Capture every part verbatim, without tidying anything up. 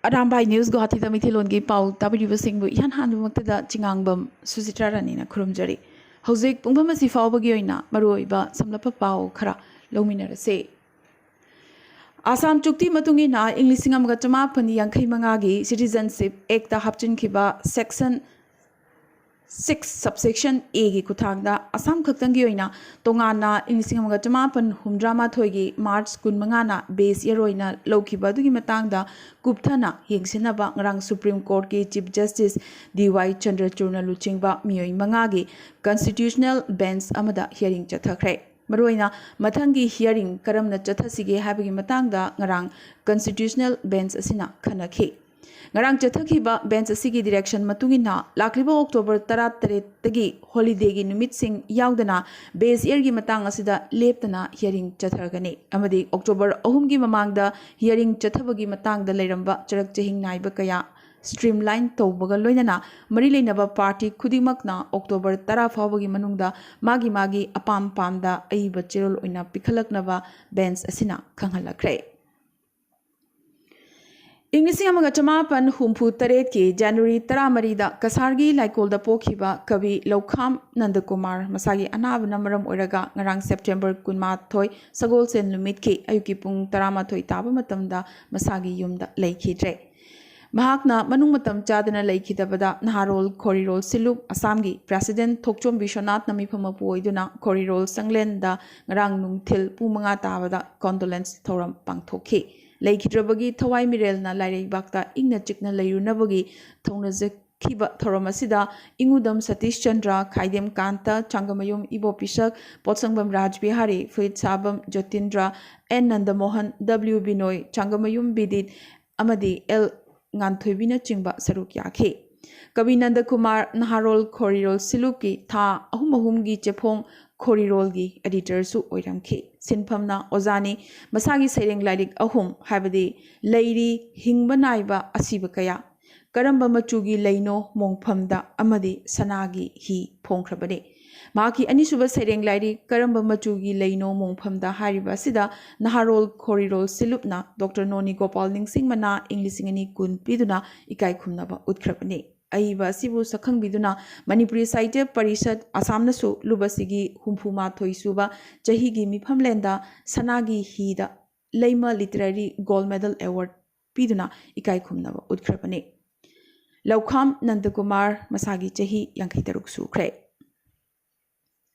Arambai news ꯒꯨꯋꯥꯍꯥꯇꯤꯗ ꯃꯩꯇꯩꯂꯣꯟꯒꯤ ꯄꯥꯎ ꯇꯥꯕꯤꯔꯤꯕꯁꯤꯡꯕꯨ ꯏꯍꯥꯟ ꯍꯥꯟꯕꯃꯛꯇꯗ ꯆꯤꯉꯥꯡꯕꯝ ꯁꯨꯖꯤꯇ꯭ꯔꯥ ꯔꯥꯅꯤꯅ ꯈꯨꯔꯨꯝꯖꯔꯤ꯫ ꯍꯧꯖꯤꯛ ꯄꯨꯡꯐꯝ ꯑꯁꯤ ꯐꯥꯎꯕꯒꯤ ꯑꯣꯏꯅ ꯃꯔꯨꯑꯣꯏꯕ ꯁꯝꯂꯞꯄ ꯄꯥꯎ ꯈꯔ ꯂꯧꯃꯤꯟꯅꯔꯁꯦ꯫ ꯑꯁꯥꯝ ꯆꯨꯛꯇꯤ ꯃꯇꯨꯡ ꯏꯟꯅ ꯏꯪ ꯂꯤꯁꯤꯡ ꯑꯃꯒ ꯆꯃꯥꯄꯟ ꯌꯥꯡꯈꯩ ꯃꯉꯥꯒꯤ ꯁꯤꯇꯤꯖꯟꯁꯤꯞ ꯑꯦꯛꯇ ꯍꯥꯞꯆꯤꯟꯈꯤꯕ ꯁꯦꯛꯁꯟ ꯁꯤꯛꯁ ꯁꯕꯁꯦꯛꯁꯟ ꯑꯦꯒꯤ ꯈꯨꯠꯊꯥꯡꯗ ꯑꯁꯥꯝ ꯈꯛꯇꯪꯒꯤ ꯑꯣꯏꯅ ꯇꯣꯉꯥꯟꯅ ꯏꯪ ꯂꯤꯁꯤꯡ ꯑꯃꯒ ꯆꯃꯥꯄꯟ ꯍꯨꯝꯗ꯭ꯔꯥ ꯃꯥꯊꯣꯏꯒꯤ ꯃꯥꯔꯆ ꯀꯨꯟꯃꯉꯥꯅ ꯕꯦꯁ ꯏꯌꯔ ꯑꯣꯏꯅ ꯂꯧꯈꯤꯕ ꯑꯗꯨꯒꯤ ꯃꯇꯥꯡꯗ ꯀꯨꯞꯊꯅ ꯌꯦꯡꯁꯤꯟꯅꯕ ꯉꯔꯥꯡ ꯁꯨꯄ꯭ꯔꯤꯝ ꯀꯣꯔꯠꯀꯤ ꯆꯤꯐ ꯖꯁꯇꯤꯁ ꯗꯤ ꯋꯥꯏ ꯆꯟꯗ꯭ꯔꯆꯨꯔꯅ ꯂꯨꯆꯤꯡꯕ ꯃꯤꯑꯣꯏ ꯃꯉꯥꯒꯤ ꯀꯟꯁꯇꯤꯇ꯭ꯌꯨꯁꯅꯦꯜ ꯕꯦꯟꯆ ꯑꯃꯗ ꯍꯤꯌꯔꯤꯡ ꯆꯠꯊꯈ꯭ꯔꯦ꯫ ꯃꯔꯨꯑꯣꯏꯅ ꯃꯊꯪꯒꯤ ꯍꯤꯌꯔꯤꯡ ꯀꯔꯝꯅ ꯆꯠꯊꯁꯤꯒꯦ ꯍꯥꯏꯕꯒꯤ ꯃꯇꯥꯡꯗ ꯉꯔꯥꯡ ꯀꯟꯁꯇꯤꯇ꯭ꯌꯨꯁꯅꯦꯜ ꯕꯦꯟꯆ ꯑꯁꯤꯅ ꯈꯟꯅꯈꯤ꯫ ꯉꯔꯥꯡ ꯆꯠꯊꯈꯤꯕ ꯕꯦꯟꯆ ꯑꯁꯤꯒꯤ ꯗꯤꯔꯦꯛꯁꯟ ꯃꯇꯨꯡ ꯏꯟꯅ ꯂꯥꯛꯂꯤꯕ ꯑꯣꯛꯇꯣꯕꯔ ꯇꯔꯥꯇꯔꯦꯠꯇꯒꯤ ꯍꯣꯂꯤꯗꯦꯒꯤ ꯅꯨꯃꯤꯠꯁꯤꯡ ꯌꯥꯎꯗꯅ ꯕꯦꯁ ꯏꯌꯔꯒꯤ ꯃꯇꯥꯡ ꯑꯁꯤꯗ ꯂꯦꯞꯇꯅ ꯍꯤꯌꯔꯤꯡ ꯆꯠꯊꯔꯒꯅꯤ ꯑꯃꯗꯤ ꯑꯣꯛꯇꯣꯕꯔ ꯑꯍꯨꯝꯒꯤ ꯃꯃꯥꯡꯗ ꯍꯤꯌꯔꯤꯡ ꯆꯠꯊꯕꯒꯤ ꯃꯇꯥꯡꯗ ꯂꯩꯔꯝꯕ ꯆꯔꯛ ꯆꯍꯤꯡ ꯅꯥꯏꯕ ꯀꯌꯥ ꯁ꯭ꯇ꯭ꯔꯤꯝꯂꯥꯏꯟ ꯇꯧꯕꯒ ꯂꯣꯏꯅꯅ ꯃꯔꯤ ꯂꯩꯅꯕ ꯄꯥꯔꯇꯤ ꯈꯨꯗꯤꯡꯃꯛꯅ ꯑꯣꯛꯇꯣꯕꯔ ꯇꯔꯥ ꯐꯥꯎꯕꯒꯤ ꯃꯅꯨꯡꯗ ꯃꯥꯒꯤ ꯃꯥꯒꯤ ꯑꯄꯥꯝ ꯄꯥꯝꯗ ꯑꯏꯕ ꯆꯦꯔꯣꯜ ꯑꯣꯏꯅ ꯄꯤꯈꯠꯂꯛꯅꯕ ꯕꯦꯟꯆ ꯑꯁꯤꯅ ꯈꯪꯍꯜꯂꯛꯈ꯭ꯔꯦ꯫ ꯏꯪ ꯂꯤꯁꯤꯡ ꯑꯃꯒ ꯆꯃꯥꯄꯟ ꯍꯨꯝꯐꯨ ꯇꯔꯦꯠꯀꯤ ꯖꯅꯋꯥꯔꯤ ꯇꯔꯥꯃꯔꯤꯗ ꯀꯁꯥꯔꯒꯤ ꯂꯥꯏꯀꯣꯜꯗ ꯄꯣꯛꯈꯤꯕ ꯀꯕꯤ ꯂꯧꯈꯥꯝ ꯅꯟꯗꯀꯨꯃꯥꯔ ꯃꯁꯥꯒꯤ ꯑꯅꯥꯕꯅ ꯃꯔꯝ ꯑꯣꯏꯔꯒ ꯉꯔꯥꯡ ꯁꯦꯞꯇꯦꯝꯕꯔ ꯀꯨꯟꯃꯥꯊꯣꯏ ꯁꯒꯣꯜꯁꯦꯟ ꯅꯨꯃꯤꯠꯀꯤ ꯑꯌꯨꯛꯀꯤ ꯄꯨꯡ ꯇꯔꯥꯃꯥꯊꯣꯏ ꯇꯥꯕ ꯃꯇꯝꯗ ꯃꯁꯥꯒꯤ ꯌꯨꯝꯗ ꯂꯩꯈꯤꯗ꯭ꯔꯦ꯫ ꯃꯍꯥꯛꯅ ꯃꯅꯨꯡ ꯃꯇꯝ ꯆꯥꯗꯅ ꯂꯩꯈꯤꯗꯕꯗ ꯅꯍꯥꯔꯣꯜ ꯈꯣꯔꯤꯔꯣꯜ ꯁꯤꯂꯨꯞ ꯑꯁꯥꯝꯒꯤ ꯄ꯭ꯔꯦꯁꯤꯗꯦꯟꯠ ꯊꯣꯛꯆꯣꯝ ꯕꯤꯁ꯭ꯋꯅꯥꯊꯅ ꯃꯤꯐꯝ ꯃꯄꯨ ꯑꯣꯏꯗꯨꯅ ꯈꯣꯔꯤꯔꯣꯜ ꯁꯪꯂꯦꯟꯗ ꯉꯔꯥꯡ ꯅꯨꯡꯊꯤꯜ ꯄꯨꯡ ꯃꯉꯥ ꯇꯥꯕꯗ ꯀꯣꯟꯗꯣꯂꯦꯟꯁ ꯊꯧꯔꯝ ꯄꯥꯡꯊꯣꯛꯈꯤ꯫ ꯂꯩꯈꯤꯗ꯭ꯔꯕꯒꯤ ꯊꯋꯥꯏ ꯃꯤꯔꯦꯜꯅ ꯂꯥꯏꯔꯩꯕꯥꯛꯇ ꯏꯪꯅ ꯆꯤꯛꯅ ꯂꯩꯔꯨꯅꯕꯒꯤ ꯊꯧꯅꯖꯈꯤꯕ ꯊꯧꯔꯝ ꯑꯁꯤꯗ ꯏꯉꯨꯗꯝ ꯁꯇꯤꯁ ꯆꯟꯗ꯭ꯔ, ꯈꯥꯏꯗꯦꯝ ꯀꯥꯟꯇ, ꯆꯥꯡꯒꯃꯌꯨꯝ ꯏꯕꯣ ꯄꯤꯁꯛ, ꯄꯣꯠꯁꯪꯕꯝ ꯔꯥꯖꯕꯤꯍꯥꯔꯤ, ꯐꯨꯏꯠꯁꯥꯕꯝ ꯖꯣꯇꯤꯟꯗ꯭ꯔ, ꯑꯦꯟ ꯅꯟꯗꯃꯣꯍꯟ, ꯗꯕ꯭ꯂꯤꯎ ꯕꯤꯅꯣꯏ, ꯆꯥꯡꯒꯃꯌꯨꯝ ꯕꯤꯗꯤꯠ ꯑꯃꯗꯤ ꯑꯦꯜ ꯉꯥꯟꯊꯣꯏꯕꯤꯅꯆꯤꯡꯕ ꯁꯔꯨꯛ ꯌꯥꯈꯤ꯫ ꯀꯕꯤ ꯅꯟꯗꯀꯨꯃꯥꯔ ꯅꯍꯥꯔꯣꯜ ꯈꯣꯔꯤꯔꯣꯜ ꯁꯤꯂꯨꯞꯀꯤ ꯊꯥ ꯑꯍꯨꯝ ꯑꯍꯨꯝꯒꯤ ꯆꯦꯐꯣꯡ ꯈꯣꯔꯤꯔꯣꯜꯒꯤ ꯑꯦꯗꯤꯇꯔꯁꯨ ꯑꯣꯏꯔꯝꯈꯤ꯫ ꯁꯤꯟꯐꯝꯅ ꯑꯣꯖꯥꯅꯤ꯫ ꯃꯁꯥꯒꯤ ꯁꯩꯔꯦꯡ ꯂꯥꯏꯔꯤꯛ ꯑꯍꯨꯝ, ꯍꯥꯏꯕꯗꯤ ꯂꯩꯔꯤ, ꯍꯤꯡꯕ ꯅꯥꯏꯕ, ꯑꯁꯤꯕ ꯀꯌꯥ, ꯀꯔꯝꯕ ꯃꯆꯨꯒꯤ ꯂꯩꯅꯣ ꯃꯣꯡꯐꯝꯗ ꯑꯃꯗꯤ ꯁꯅꯥꯒꯤ ꯍꯤ ꯐꯣꯡꯈ꯭ꯔꯕꯅꯤ꯫ ꯃꯍꯥꯛꯀꯤ ꯑꯅꯤꯁꯨꯕ ꯁꯩꯔꯦꯡ ꯂꯥꯏꯔꯤꯛ ꯀꯔꯝꯕ ꯃꯆꯨꯒꯤ ꯂꯩꯅꯣ ꯃꯣꯡꯐꯝꯗ ꯍꯥꯏꯔꯤꯕ ꯑꯁꯤꯗ ꯅꯍꯥꯔꯣꯜ ꯈꯣꯔꯤꯔꯣꯜ ꯁꯤꯂꯨꯞꯅ ꯗꯣꯛꯇꯔ ꯅꯣꯅꯤ ꯒꯣꯄꯥꯜ ꯅꯤꯡꯁꯤꯡ ꯃꯅꯥ ꯏꯪ ꯂꯤꯁꯤꯡ ꯑꯅꯤ ꯀꯨꯟ ꯄꯤꯗꯨꯅ ꯏꯀꯥꯏ ꯈꯨꯝꯅꯕ ꯎꯠꯈ꯭ꯔꯕꯅꯤ꯫ ꯑꯏꯕ ꯑꯁꯤꯕꯨ ꯁꯛꯈꯪꯕꯤꯗꯨꯅ ꯃꯅꯤꯄꯨꯔꯤ ꯁꯥꯍꯤꯇ꯭ꯌ ꯄꯔꯤꯁꯠ ꯑꯁꯥꯝꯅꯁꯨ ꯂꯨꯞ ꯑꯁꯤꯒꯤ ꯍꯨꯝꯐꯨ ꯃꯥꯊꯣꯏ ꯁꯨꯕ ꯆꯍꯤꯒꯤ ꯃꯤꯐꯝꯂꯦꯟꯗ ꯁꯅꯥꯒꯤ ꯍꯤꯗ ꯂꯩꯃ Literary Gold Medal Award ꯄꯤꯗꯨꯅ ꯏꯀꯥꯏ ꯈꯨꯝꯅꯕ ꯎꯠꯈ꯭ꯔꯕꯅꯤ꯫ ꯂꯧꯈꯥꯝ ꯅꯟꯗꯀꯨꯃꯥꯔ ꯃꯁꯥꯒꯤ ꯆꯍꯤ ꯌꯥꯡꯈꯩ ꯇꯔꯨꯛ ꯁꯨꯈ꯭ꯔꯦ꯫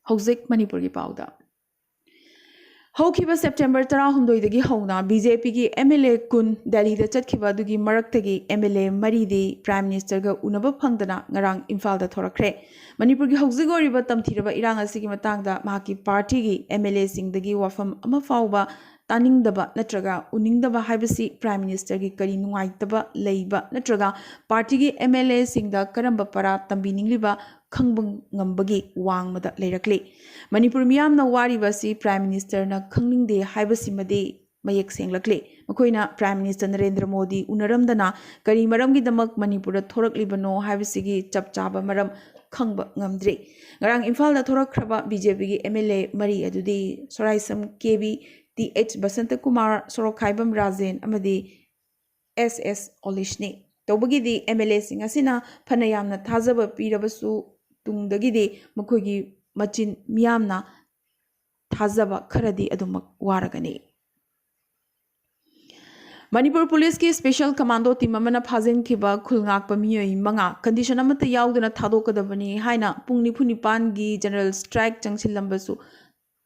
ꯍꯧꯖꯤꯛ ꯃꯅꯤꯄꯨꯔꯒꯤ ꯄꯥꯎꯗ꯫ ꯍꯧꯈꯤꯕ ꯁꯦꯞꯇꯦꯝꯕꯔ ꯇꯔꯥꯍꯨꯝꯗꯣꯏꯗꯒꯤ ꯍꯧꯅ ꯕꯤ ꯖꯦ ꯄꯤꯒꯤ ꯑꯦꯝ ꯑꯦꯜ ꯑꯦ ꯀꯨꯟ ꯗꯦꯜꯂꯤꯗ ꯆꯠꯈꯤꯕ ꯑꯗꯨꯒꯤ ꯃꯔꯛꯇꯒꯤ ꯑꯦꯝ ꯑꯦꯜ ꯑꯦ ꯃꯔꯤꯗꯤ ꯄ꯭ꯔꯥꯏꯝ ꯃꯤꯅꯤꯁꯇꯔꯒ ꯎꯅꯕ ꯐꯪꯗꯅ ꯉꯔꯥꯡ ꯏꯝꯐꯥꯜꯗ ꯊꯣꯔꯛꯈ꯭ꯔꯦ꯫ ꯃꯅꯤꯄꯨꯔꯒꯤ ꯍꯧꯖꯤꯛ ꯑꯣꯏꯔꯤꯕ ꯇꯝꯊꯤꯔꯕ ꯏꯔꯥꯡ ꯑꯁꯤꯒꯤ ꯃꯇꯥꯡꯗ ꯃꯍꯥꯛꯀꯤ ꯄꯥꯔꯇꯤꯒꯤ ꯑꯦꯝ ꯑꯦꯜ ꯑꯦꯁꯤꯡꯗꯒꯤ ꯋꯥꯐꯝ ꯑꯃ ꯐꯥꯎꯕ ꯇꯥꯅꯤꯡꯗꯕ ꯅꯠꯇ꯭ꯔꯒ ꯎꯅꯤꯡꯗꯕ ꯍꯥꯏꯕꯁꯤ ꯄ꯭ꯔꯥꯏꯝ ꯃꯤꯅꯤꯁꯇꯔꯒꯤ ꯀꯔꯤ ꯅꯨꯡꯉꯥꯏꯇꯕ ꯂꯩꯕ ꯅꯠꯇ꯭ꯔꯒ ꯄꯥꯔꯇꯤꯒꯤ ꯑꯦꯝ ꯑꯦꯜ ꯑꯦꯁꯤꯡꯗ ꯀꯔꯝꯕ ꯄꯔꯥ ꯇꯝꯕꯤꯅꯤꯡꯂꯤꯕ ꯈꯪꯕ ꯉꯝꯕꯒꯤ ꯋꯥꯡꯃꯗ ꯂꯩꯔꯛꯂꯤ꯫ ꯃꯅꯤꯄꯨꯔ ꯃꯤꯌꯥꯝꯅ ꯋꯥꯔꯤꯕ ꯑꯁꯤ ꯄ꯭ꯔꯥꯏꯝ ꯃꯤꯅꯤꯁꯇꯔꯅ ꯈꯪꯅꯤꯡꯗꯦ ꯍꯥꯏꯕꯁꯤꯃꯗꯤ ꯃꯌꯦꯛ ꯁꯦꯡꯂꯛꯂꯤ꯫ ꯃꯈꯣꯏꯅ ꯄ꯭ꯔꯥꯏꯝ ꯃꯤꯅꯤꯁꯇꯔ ꯅꯔꯦꯟꯗ꯭ꯔ ꯃꯣꯗꯤ ꯎꯅꯔꯝꯗꯅ ꯀꯔꯤ ꯃꯔꯝꯒꯤꯗꯃꯛ ꯃꯅꯤꯄꯨꯔꯗ ꯊꯣꯔꯛꯂꯤꯕꯅꯣ ꯍꯥꯏꯕꯁꯤꯒꯤ ꯆꯞ ꯆꯥꯕ ꯃꯔꯝ ꯈꯪꯕ ꯉꯝꯗ꯭ꯔꯤ꯫ ꯉꯔꯥꯡ ꯏꯝꯐꯥꯜꯗ ꯊꯣꯔꯛꯈ꯭ꯔꯕ ꯕꯤ ꯖꯦ ꯄꯤꯒꯤ ꯑꯦꯝ ꯑꯦꯜ ꯑꯦ ꯃꯔꯤ ꯑꯗꯨꯗꯤ ꯁꯣꯔꯥꯏꯁꯝ ꯀꯦ ꯕꯤ, ꯇꯤ ꯑꯩꯆ ꯕꯁꯟꯇꯀꯨꯃꯥꯔ, ꯁꯣꯔꯣꯛꯈꯥꯏꯕꯝ ꯔꯥꯖꯦꯟ ꯑꯃꯗꯤ ꯑꯦꯁ ꯑꯦꯁ ꯑꯣꯂꯤꯁꯅꯤ꯫ ꯇꯧꯕꯒꯤꯗꯤ ꯑꯦꯝ ꯑꯦꯜ ꯑꯦꯁꯤꯡ ꯑꯁꯤꯅ ꯐꯅ ꯌꯥꯝꯅ ꯊꯥꯖꯕ ꯄꯤꯔꯕꯁꯨ ꯇꯨꯡꯗꯒꯤꯗꯤ ꯃꯈꯣꯏꯒꯤ ꯃꯆꯤꯟ ꯃꯤꯌꯥꯝꯅ ꯊꯥꯖꯕ ꯈꯔꯗꯤ ꯑꯗꯨꯃꯛ ꯋꯥꯔꯒꯅꯤ꯫ ꯃꯅꯤꯄꯨꯔ ꯄꯨꯂꯤꯁꯀꯤ ꯁ꯭ꯄꯦꯁꯦꯜ ꯀꯃꯥꯟꯗꯣ ꯇꯤꯝ ꯑꯃꯅ ꯐꯥꯖꯤꯟꯈꯤꯕ ꯈꯨꯜ ꯉꯥꯛꯄ ꯃꯤꯑꯣꯏ ꯃꯉꯥ ꯀꯟꯗꯤꯁꯟ ꯑꯃꯠꯇ ꯌꯥꯎꯗꯅ ꯊꯥꯗꯣꯛꯀꯗꯕꯅꯤ ꯍꯥꯏꯅ ꯄꯨꯡ ꯅꯤꯐꯨ ꯅꯤꯄꯥꯟꯒꯤ ꯖꯦꯅꯔꯦꯜ ꯁ꯭ꯇ꯭ꯔꯥꯏꯛ ꯆꯪꯁꯤꯜꯂꯝꯕꯁꯨ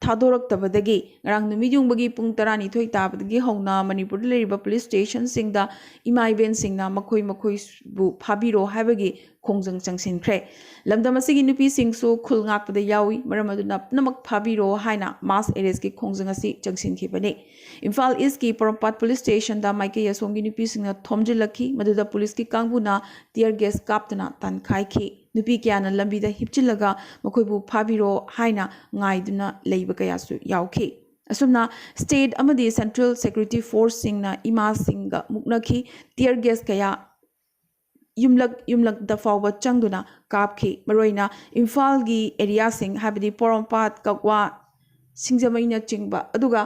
ꯊꯥꯗꯣꯔꯛꯇꯕꯗꯒꯤ ꯉꯔꯥꯡ ꯅꯨꯃꯤꯠ ꯌꯨꯡꯕꯒꯤ ꯄꯨꯡ ꯇꯔꯥꯅꯤꯊꯣꯏ ꯇꯥꯕꯗꯒꯤ ꯍꯧꯅ ꯃꯅꯤꯄꯨꯔꯗ ꯂꯩꯔꯤꯕ ꯄꯨꯂꯤꯁ ꯁ꯭ꯇꯦꯁꯟꯁꯤꯡꯗ ꯏꯃꯥ ꯏꯕꯦꯟꯁꯤꯡꯅ ꯃꯈꯣꯏ ꯃꯈꯣꯏꯕꯨ ꯐꯥꯕꯤꯔꯣ ꯍꯥꯏꯕꯒꯤ ꯈꯣꯡꯖꯪ ꯆꯪꯁꯤꯟꯈ꯭ꯔꯦ꯫ ꯂꯝꯗꯝ ꯑꯁꯤꯒꯤ ꯅꯨꯄꯤꯁꯤꯡꯁꯨ ꯈꯨꯜ ꯉꯥꯛꯄꯗ ꯌꯥꯎꯏ, ꯃꯔꯝ ꯑꯗꯨꯅ ꯄꯨꯝꯅꯃꯛ ꯐꯥꯕꯤꯔꯣ ꯍꯥꯏꯅ ꯃꯥꯁ ꯑꯦꯔꯦꯁꯀꯤ ꯈꯣꯡꯖꯪ ꯑꯁꯤ ꯆꯪꯁꯤꯟꯈꯤꯕꯅꯤ꯫ ꯏꯝꯐꯥꯜ ꯏꯁꯀꯤ ꯄꯣꯔꯣꯝꯄꯥꯠ ꯄꯨꯂꯤꯁ ꯁ꯭ꯇꯦꯁꯟꯗ ꯃꯥꯏꯀꯩ ꯑꯁꯣꯝꯒꯤ ꯅꯨꯄꯤꯁꯤꯡꯅ ꯊꯣꯝꯖꯤꯜꯂꯛꯈꯤ, ꯃꯗꯨꯗ ꯄꯨꯂꯤꯁꯀꯤ ꯀꯥꯡꯕꯨꯅ ꯇꯤꯌꯔ ꯒꯦꯁ ꯀꯥꯞꯇꯨꯅ ꯇꯥꯟꯈꯥꯏꯈꯤ꯫ ꯅꯨꯄꯤ ꯀꯌꯥꯅ ꯂꯝꯕꯤꯗ ꯍꯤꯞꯆꯤꯜꯂꯒ ꯃꯈꯣꯏꯕꯨ ꯐꯥꯕꯤꯔꯣ ꯍꯥꯏꯅ ꯉꯥꯏꯗꯨꯅ ꯂꯩꯕ ꯀꯌꯥꯁꯨ ꯌꯥꯎꯈꯤ꯫ ꯑꯁꯨꯝꯅ ꯁ꯭ꯇꯦꯠ ꯑꯃꯗꯤ ꯁꯦꯟꯇ꯭ꯔꯦꯜ ꯁꯦꯀ꯭ꯌꯨꯔꯤꯇꯤ ꯐꯣꯔꯁꯁꯤꯡꯅ ꯏꯃꯥꯁꯤꯡꯒ ꯃꯨꯛꯅꯈꯤ꯫ ꯇꯤꯌꯔ ꯒꯦꯁ ꯀꯌꯥ ꯌꯨꯝꯂꯛ ꯌꯨꯝꯂꯛꯇ ꯐꯥꯎꯕ ꯆꯪꯗꯨꯅ ꯀꯥꯞꯈꯤ꯫ ꯃꯔꯨꯑꯣꯏꯅ ꯏꯝꯐꯥꯜꯒꯤ ꯑꯦꯔꯤꯌꯥꯁꯤꯡ, ꯍꯥꯏꯕꯗꯤ ꯄꯣꯔꯣꯝꯄꯥꯠ, ꯀꯛꯋꯥ, ꯁꯤꯡꯖꯃꯩꯅꯆꯤꯡꯕ, ꯑꯗꯨꯒ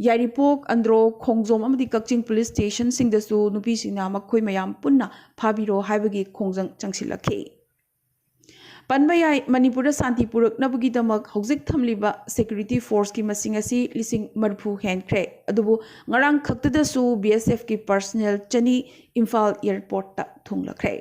ꯌꯥꯏꯔꯤꯄꯣꯛ, ꯑꯟꯗ꯭ꯔꯣ, ꯈꯣꯡꯖꯣꯝ ꯑꯃꯗꯤ ꯀꯛꯆꯤꯡ ꯄꯨꯂꯤꯁ ꯁ꯭ꯇꯦꯁꯟꯁꯤꯡꯗꯁꯨ ꯅꯨꯄꯤꯁꯤꯡꯅ ꯃꯈꯣꯏ ꯃꯌꯥꯝ ꯄꯨꯟꯅ ꯐꯥꯕꯤꯔꯣ ꯍꯥꯏꯕꯒꯤ ꯈꯣꯡꯖꯪ ꯆꯪꯁꯤꯜꯂꯛꯈꯤ꯫ ꯄꯟꯕ ꯌꯥꯏ, ꯃꯅꯤꯄꯨꯔꯗ ꯁꯥꯟꯇꯤ ꯄꯨꯔꯛꯅꯕꯒꯤꯗꯃꯛ ꯍꯧꯖꯤꯛ ꯊꯝꯂꯤꯕ ꯁꯦꯀ꯭ꯌꯨꯔꯤꯇꯤ ꯐꯣꯔꯁꯀꯤ ꯃꯁꯤꯡ ꯑꯁꯤ ꯂꯤꯁꯤꯡ ꯃꯔꯤꯐꯨ ꯍꯦꯟꯈ꯭ꯔꯦ꯫ ꯑꯗꯨꯕꯨ ꯉꯔꯥꯡ ꯈꯛꯇꯗꯁꯨ ꯕꯤ ꯑꯦꯁ ꯑꯦꯐꯀꯤ ꯄꯔꯁꯅꯦꯜ ꯆꯅꯤ ꯏꯝꯐꯥꯜ ꯑꯦꯌꯔꯄꯣꯔꯠꯇ ꯊꯨꯡꯂꯈ꯭ꯔꯦ꯫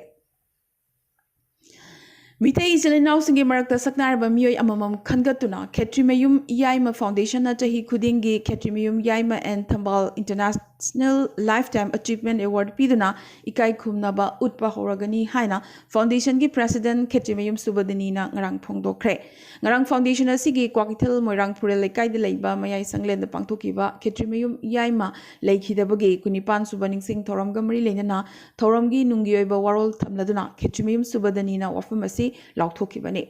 ꯃꯤꯇꯩ ꯏꯆꯤꯜ ꯏꯅꯥꯎꯁꯤꯡꯒꯤ ꯃꯔꯛꯇ ꯁꯛꯅꯥꯏꯔꯕ ꯃꯤꯑꯣꯏ ꯑꯃꯃꯝ ꯈꯟꯒꯠꯇꯨꯅ ꯈꯦꯇ꯭ꯔꯤꯃꯌꯨꯝ ꯌꯥꯏꯃ ꯐꯥꯎꯟꯗꯦꯁꯟꯅ ꯆꯍꯤ ꯈꯨꯗꯤꯡꯒꯤ ꯈꯦꯇ꯭ꯔꯤꯃꯌꯨꯝ ꯌꯥꯏꯃ and ꯊꯝꯕꯥꯜ International Lifetime Achievement Award ꯄꯤꯗꯨꯅ ꯏꯀꯥꯏ ꯈꯨꯝꯅꯕ ꯎꯠꯄ ꯍꯧꯔꯒꯅꯤ ꯍꯥꯏꯅ ꯐꯥꯎꯟꯗꯦꯁꯟꯒꯤ ꯄ꯭ꯔꯦꯁꯤꯗꯦꯟ ꯈꯦꯇ꯭ꯔꯤꯃꯌꯨꯝ ꯁꯨꯕꯗꯅꯤꯅ ꯉꯔꯥꯡ ꯐꯣꯡꯗꯣꯛꯈ꯭ꯔꯦ꯫ ꯉꯔꯥꯡ ꯐꯥꯎꯟꯗꯦꯁꯟ ꯑꯁꯤꯒꯤ ꯀ꯭ꯋꯥꯀꯩꯊꯦꯜ ꯃꯣꯏꯔꯥꯡ ꯐꯨꯔꯦꯜ ꯂꯩꯀꯥꯏꯗ ꯂꯩꯕ ꯃꯌꯥꯏ ꯁꯪꯂꯦꯟꯗ ꯄꯥꯡꯊꯣꯛꯈꯤꯕ ꯈꯦꯇ꯭ꯔꯤꯃꯌꯨꯝ ꯌꯥꯏꯃ ꯂꯩꯈꯤꯗꯕꯒꯤ ꯀꯨꯟꯅꯤꯄꯥꯟ ꯁꯨꯕ ꯅꯤꯡꯁꯤꯡ ꯊꯧꯔꯝꯒ ꯃꯔꯤ ꯂꯩꯅꯅ ꯊꯧꯔꯝꯒꯤ ꯅꯨꯡꯒꯤ ꯑꯣꯏꯕ ꯋꯥꯔꯣꯜ ꯊꯝꯂꯗꯨꯅ ꯈꯦꯇ꯭ꯔꯤꯃꯌꯨꯝ ꯁꯨꯕꯗꯅꯤꯅ ꯋꯥꯐꯝ ꯑꯁꯤ ꯂꯥꯎꯊꯣꯛꯈꯤꯕꯅꯤ꯫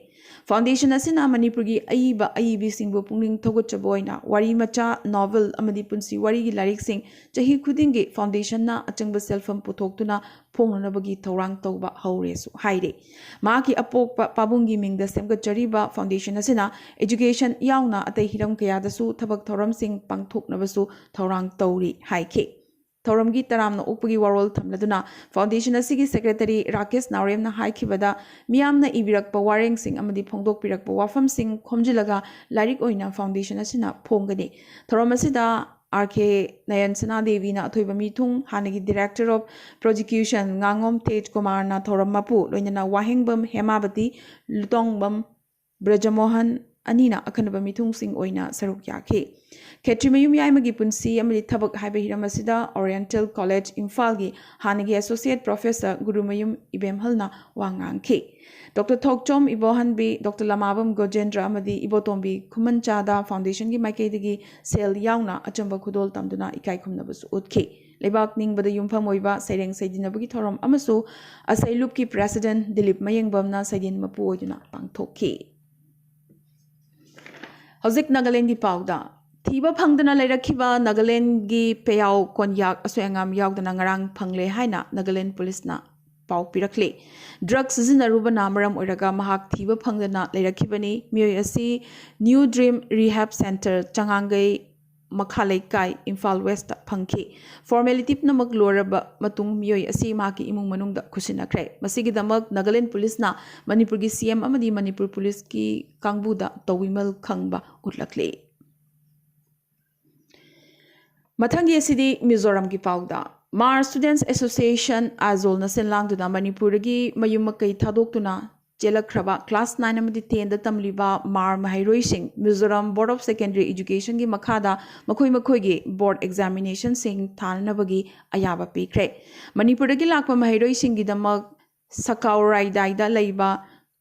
ꯐꯥꯎꯟꯗꯦꯁꯟ ꯑꯁꯤꯅ ꯃꯅꯤꯄꯨꯔꯒꯤ ꯑꯏꯕ ꯑꯏꯕꯤꯁꯤꯡꯕꯨ ꯄꯨꯛꯅꯤꯡ ꯊꯧꯒꯠꯆꯕ ꯑꯣꯏꯅ ꯋꯥꯔꯤ ꯃꯆꯥ, ꯅꯣꯚꯦꯜ ꯑꯃꯗꯤ ꯄꯨꯟꯁꯤ ꯋꯥꯔꯤꯒꯤ ꯂꯥꯏꯔꯤꯛꯁꯤꯡ ꯆꯍꯤ ꯈꯨꯗꯤꯡꯒꯤ ꯐꯥꯎꯟꯗꯦꯁꯟꯅ ꯑꯆꯪꯕ ꯁꯦꯜꯐꯝ ꯄꯨꯊꯣꯛꯇꯨꯅ ꯐꯣꯡꯅꯅꯕꯒꯤ ꯊꯧꯔꯥꯡ ꯇꯧꯕ ꯍꯧꯔꯦꯁꯨ ꯍꯥꯏꯔꯤ꯫ ꯃꯍꯥꯛꯀꯤ ꯑꯄꯣꯛꯄ ꯄꯥꯕꯨꯡꯒꯤ ꯃꯤꯡꯗ ꯁꯦꯝꯒꯠꯆꯔꯤꯕ ꯐꯥꯎꯟꯗꯦꯁꯟ ꯑꯁꯤꯅ ꯑꯦꯖꯨꯀꯦꯁꯟ ꯌꯥꯎꯅ ꯑꯇꯩ ꯍꯤꯔꯝ ꯀꯌꯥꯗꯁꯨ ꯊꯕꯛ ꯊꯧꯔꯝꯁꯤꯡ ꯄꯥꯡꯊꯣꯛꯅꯕꯁꯨ ꯊꯧꯔꯥꯡ ꯇꯧꯔꯤ ꯍꯥꯏꯈꯤ꯫ ꯊꯧꯔꯝꯒꯤ ꯇꯔꯥꯝꯅ ꯑꯣꯛꯄꯒꯤ ꯋꯥꯔꯣꯜ ꯊꯝꯂꯗꯨꯅ ꯐꯥꯎꯟꯗꯦꯁꯟ ꯑꯁꯤꯒꯤ ꯁꯦꯀ꯭ꯔꯦꯇꯔꯤ ꯔꯥꯀꯦꯁ ꯅꯥꯎꯔꯦꯝꯅ ꯍꯥꯏꯈꯤꯕꯗ, ꯃꯤꯌꯥꯝꯅ ꯏꯕꯤꯔꯛꯄ ꯋꯥꯔꯦꯡꯁꯤꯡ ꯑꯃꯗꯤ ꯐꯣꯡꯗꯣꯛꯄꯤꯔꯛꯄ ꯋꯥꯐꯝꯁꯤꯡ ꯈꯣꯝꯖꯤꯜꯂꯒ ꯂꯥꯏꯔꯤꯛ ꯑꯣꯏꯅ ꯐꯥꯎꯟꯗꯦꯁꯟ ꯑꯁꯤꯅ ꯐꯣꯡꯒꯅꯤ꯫ ꯊꯧꯔꯝ ꯑꯁꯤꯗ ꯑꯥꯔ ꯀꯦ ꯅꯌꯟ ꯁꯅꯥꯗꯦꯕꯤꯅ ꯑꯊꯣꯏꯕ ꯃꯤꯊꯨꯡ, ꯍꯥꯟꯅꯒꯤ Director of Prosecution ꯉꯥꯉꯣꯝ ꯇꯦꯖ ꯀꯨꯃꯥꯔꯅ ꯊꯧꯔꯝ ꯃꯄꯨ, ꯂꯣꯏꯅꯅ ꯋꯥꯍꯦꯡꯕꯝ ꯍꯦꯃꯥꯕꯇꯤ, ꯂꯨꯇꯣꯡꯕꯝ ꯕ꯭ꯔꯖꯃꯣꯍꯟ ꯑꯅꯤꯅ ꯑꯈꯟꯅꯕ ꯃꯤꯊꯨꯡꯁꯤꯡ ꯑꯣꯏꯅ ꯁꯔꯨꯛ ꯌꯥꯈꯤ꯫ ꯈꯦꯇ꯭ꯔꯤꯃꯌꯨꯝ ꯌꯥꯏꯃꯒꯤ ꯄꯨꯟꯁꯤ ꯑꯃꯗꯤ ꯊꯕꯛ ꯍꯥꯏꯕ ꯍꯤꯔꯝ ꯑꯁꯤꯗ Oriental College ꯏꯝꯐꯥꯜꯒꯤ ꯍꯥꯟꯅꯒꯤ Associate Professor ꯒꯨꯔꯨꯃꯌꯨꯝ ꯏꯕꯦꯝꯍꯜꯅ ꯋꯥ ꯉꯥꯡꯈꯤ꯫ ꯗꯣꯛꯇꯔ ꯊꯣꯛꯆꯣꯝ ꯏꯕꯣꯍꯟꯕꯤ, ꯗꯣꯛꯇꯔ ꯂꯃꯥꯕꯝ ꯒꯣꯖꯦꯟꯗ꯭ꯔ ꯑꯃꯗꯤ ꯏꯕꯣꯇꯣꯝꯕꯤ ꯈꯨꯃꯟꯆꯥꯗ ꯐꯥꯎꯟꯗꯦꯁꯟꯒꯤ ꯃꯥꯏꯀꯩꯗꯒꯤ ꯁꯦꯜ ꯌꯥꯎꯅ ꯑꯆꯝꯕ ꯈꯨꯗꯣꯜ ꯇꯝꯗꯨꯅ ꯏꯀꯥꯏ ꯈꯨꯝꯅꯕꯁꯨ ꯎꯠꯈꯤ꯫ ꯂꯩꯕꯥꯛ ꯅꯤꯡꯕꯗ ꯌꯨꯝꯐꯝ ꯑꯣꯏꯕ ꯁꯩꯔꯦꯡ ꯁꯩꯗꯤꯟꯅꯕꯒꯤ ꯊꯧꯔꯝ ꯑꯃꯁꯨ ꯑꯁꯩꯂꯨꯞꯀꯤ ꯄ꯭ꯔꯦꯁꯤꯗꯦꯟ ꯗꯤꯂꯤꯞ ꯃꯌꯦꯡꯕꯝꯅ ꯁꯩꯗꯦꯟ ꯃꯄꯨ ꯑꯣꯏꯗꯨꯅ ꯄꯥꯡꯊꯣꯛꯈꯤ꯫ ꯍꯧꯖꯤꯛ ꯅꯥꯒꯥꯂꯦꯟꯒꯤ ꯄꯥꯎꯗ꯫ ꯊꯤꯕ ꯐꯪꯗꯅ ꯂꯩꯔꯛꯈꯤꯕ ꯅꯥꯒꯥꯂꯦꯟꯒꯤ ꯄꯦꯌꯥꯎ ꯀꯣꯟꯌꯥꯛ ꯑꯁꯣꯏ ꯑꯉꯥꯝ ꯌꯥꯎꯗꯅ ꯉꯔꯥꯡ ꯐꯪꯂꯦ ꯍꯥꯏꯅ ꯅꯥꯒꯥꯂꯦꯟ ꯄꯨꯂꯤꯁꯅ ꯄꯥꯎ ꯄꯤꯔꯛꯂꯤ꯫ ꯗ꯭ꯔꯒ ꯁꯤꯖꯤꯟꯅꯔꯨꯕꯅ ꯃꯔꯝ ꯑꯣꯏꯔꯒ ꯃꯍꯥꯛ ꯊꯤꯕ ꯐꯪꯗꯅ ꯂꯩꯔꯛꯈꯤꯕꯅꯤ꯫ ꯃꯤꯑꯣꯏ ꯑꯁꯤ ꯅ꯭ꯌꯨ ꯗ꯭ꯔꯤꯝ ꯔꯤꯍꯦꯕ ꯁꯦꯟꯇꯔ, ꯆꯉꯥꯡꯒꯩ ꯃꯈꯥ ꯂꯩꯀꯥꯏ, ꯏꯝꯐꯥꯜ ꯋꯦꯁꯇ ꯐꯪꯈꯤ꯫ ꯐꯣꯔꯃꯦꯂꯤꯇꯤ ꯄꯨꯝꯅꯃꯛ ꯂꯣꯏꯔꯕ ꯃꯇꯨꯡ ꯃꯤꯑꯣꯏ ꯑꯁꯤ ꯃꯍꯥꯛꯀꯤ ꯏꯃꯨꯡ ꯃꯅꯨꯡꯗ ꯈꯨꯠꯁꯤꯟꯅꯈ꯭ꯔꯦ꯫ ꯃꯁꯤꯒꯤꯗꯃꯛ ꯅꯥꯒꯥꯂꯦꯟ ꯄꯨꯂꯤꯁꯅ ꯃꯅꯤꯄꯨꯔꯒꯤ ꯁꯤ ꯑꯦꯝ ꯑꯃꯗꯤ ꯃꯅꯤꯄꯨꯔ ꯄꯨꯂꯤꯁꯀꯤ ꯀꯥꯡꯕꯨꯗ ꯇꯧꯕꯤꯃꯜ ꯈꯪꯕ ꯎꯠꯂꯛꯂꯤ꯫ ꯃꯊꯪꯒꯤ ꯑꯁꯤꯗꯤ ꯃꯤꯖꯣꯔꯥꯝꯒꯤ ꯄꯥꯎꯗ꯫ ꯃꯥꯔ ꯁ꯭ꯇꯨꯗꯦꯟꯠꯁ ꯑꯦꯁꯣꯁꯤꯌꯦꯁꯟ, ꯑꯥꯏꯖꯣꯜꯅ ꯁꯤꯟ ꯂꯥꯡꯗꯨꯅ ꯃꯅꯤꯄꯨꯔꯗꯒꯤ ꯃꯌꯨꯝ ꯃꯀꯩ ꯊꯥꯗꯣꯛꯇꯨꯅ ꯆꯦꯜꯂꯛꯈ꯭ꯔꯕ ꯀ꯭ꯂꯥꯁ ꯅꯥꯏꯟ ꯑꯃꯗꯤ ꯇꯦꯟꯗ ꯇꯝꯂꯤꯕ ꯃꯥꯔ ꯃꯍꯩꯔꯣꯏꯁꯤꯡ ꯃꯤꯖꯣꯔꯥꯝ ꯕꯣꯔꯗ ꯑꯣꯐ ꯁꯦꯀꯦꯟꯗꯔꯤ ꯑꯦꯖꯨꯀꯦꯁꯟꯒꯤ ꯃꯈꯥꯗ ꯃꯈꯣꯏ ꯃꯈꯣꯏꯒꯤ ꯕꯣꯔꯗ ꯑꯦꯛꯖꯥꯃꯤꯅꯦꯁꯟꯁꯤꯡ ꯊꯥꯅꯅꯕꯒꯤ ꯑꯌꯥꯕ ꯄꯤꯈ꯭ꯔꯦ꯫ ꯃꯅꯤꯄꯨꯔꯗꯒꯤ ꯂꯥꯛꯄ ꯃꯍꯩꯔꯣꯏꯁꯤꯡꯒꯤꯗꯃꯛ ꯁꯀꯥꯎꯔꯥꯏꯗꯥꯏꯗ ꯂꯩꯕ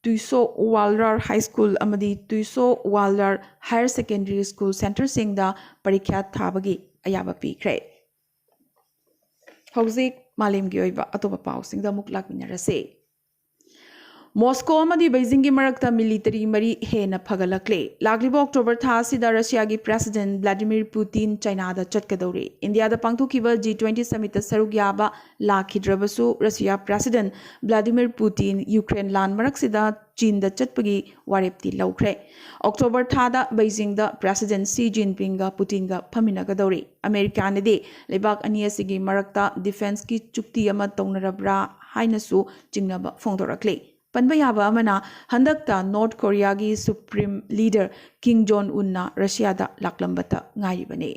ꯇꯨꯏꯁꯣ ꯋꯥꯜꯔꯥꯔ ꯍꯥꯏ ꯁ꯭ꯀꯨꯜ ꯑꯃꯗꯤ ꯇꯨꯏꯁꯣ ꯋꯥꯜꯔꯥꯔ ꯍꯥꯌꯔ ꯁꯦꯀꯦꯟꯗꯔꯤ ꯁ꯭ꯀꯨꯜ ꯁꯦꯟꯇꯔꯁꯤꯡꯗ ꯄꯔꯤꯈ꯭ꯌꯥ ꯊꯥꯕꯒꯤ ꯑꯌꯥꯕ ꯄꯤꯈ꯭ꯔꯦ꯫ ꯍꯧꯖꯤꯛ ꯃꯥꯂꯦꯝꯒꯤ ꯑꯣꯏꯕ ꯑꯇꯣꯞꯄ ꯄꯥꯎꯁꯤꯡꯗ ꯑꯃꯨꯛ ꯂꯥꯛꯃꯤꯟꯅꯔꯁꯦ꯫ ꯃꯣꯁꯀꯣ ꯑꯃꯗꯤ ꯕꯩꯖꯤꯡꯒꯤ ꯃꯔꯛꯇ ꯃꯤꯂꯤꯇꯔꯤ ꯃꯔꯤ ꯍꯦꯟꯅ ꯐꯒꯠꯂꯛꯂꯦ꯫ ꯂꯥꯛꯂꯤꯕ ꯑꯣꯛꯇꯣꯕꯔ ꯊꯥ ꯑꯁꯤꯗ ꯔꯁꯤꯌꯥꯒꯤ ꯄ꯭ꯔꯦꯁꯤꯗꯦꯟꯠ ꯚ꯭ꯂꯥꯗꯤꯃꯤꯔ ꯄꯨꯇꯤꯟ ꯆꯥꯏꯅꯥꯗ ꯆꯠꯀꯗꯧꯔꯤ꯫ ꯏꯟꯗꯤꯌꯥꯗ ꯄꯥꯡꯊꯣꯛꯈꯤꯕ ꯖꯤ ꯇ꯭ꯋꯦꯟꯇꯤ ꯁꯃꯤꯠꯇ ꯁꯔꯨꯛ ꯌꯥꯕ ꯂꯥꯛꯈꯤꯗ꯭ꯔꯕꯁꯨ, ꯔꯁꯤꯌꯥ ꯄ꯭ꯔꯦꯁꯤꯗꯦꯟꯠ ꯚ꯭ꯂꯥꯗꯤꯃꯤꯔ ꯄꯨꯇꯤꯟ ꯌꯨꯀ꯭ꯔꯦꯟ ꯂꯥꯟ ꯃꯔꯛꯁꯤꯗ ꯆꯤꯟꯗ ꯆꯠꯄꯒꯤ ꯋꯥꯔꯦꯞꯇꯤ ꯂꯧꯈ꯭ꯔꯦ꯫ ꯑꯣꯛꯇꯣꯕꯔ ꯊꯥꯗ ꯕꯩꯖꯤꯡꯗ ꯄ꯭ꯔꯦꯁꯤꯗꯦꯟꯠ ꯁꯤ ꯖꯤꯟꯄꯤꯡꯒ ꯄꯨꯇꯤꯟꯒ ꯐꯝꯃꯤꯟꯅꯒꯗꯧꯔꯤ꯫ ꯑꯃꯦꯔꯤꯀꯥꯅꯗꯤ ꯂꯩꯕꯥꯛ ꯑꯅꯤ ꯑꯁꯤꯒꯤ ꯃꯔꯛꯇ ꯗꯤꯐꯦꯟꯁꯀꯤ ꯆꯨꯛꯇꯤ ꯑꯃ ꯇꯧꯅꯔꯕ꯭ꯔꯥ ꯍꯥꯏꯅꯁꯨ ꯆꯤꯡꯅꯕ ꯐꯣꯡꯗꯣꯔꯛꯂꯤ꯫ ꯄꯟꯕ ꯌꯥꯕ ꯑꯃꯅ, ꯍꯟꯗꯛꯇ ꯅꯣꯔꯠ ꯀꯣꯔꯤꯌꯥꯒꯤ ꯁꯨꯄ꯭ꯔꯤꯝ ꯂꯤꯗꯔ ꯀꯤꯝ ꯖꯣꯟ ꯎꯟꯅ ꯔꯁꯤꯌꯥꯗ ꯂꯥꯛꯂꯝꯕꯇ ꯉꯥꯏꯔꯤꯕꯅꯤ꯫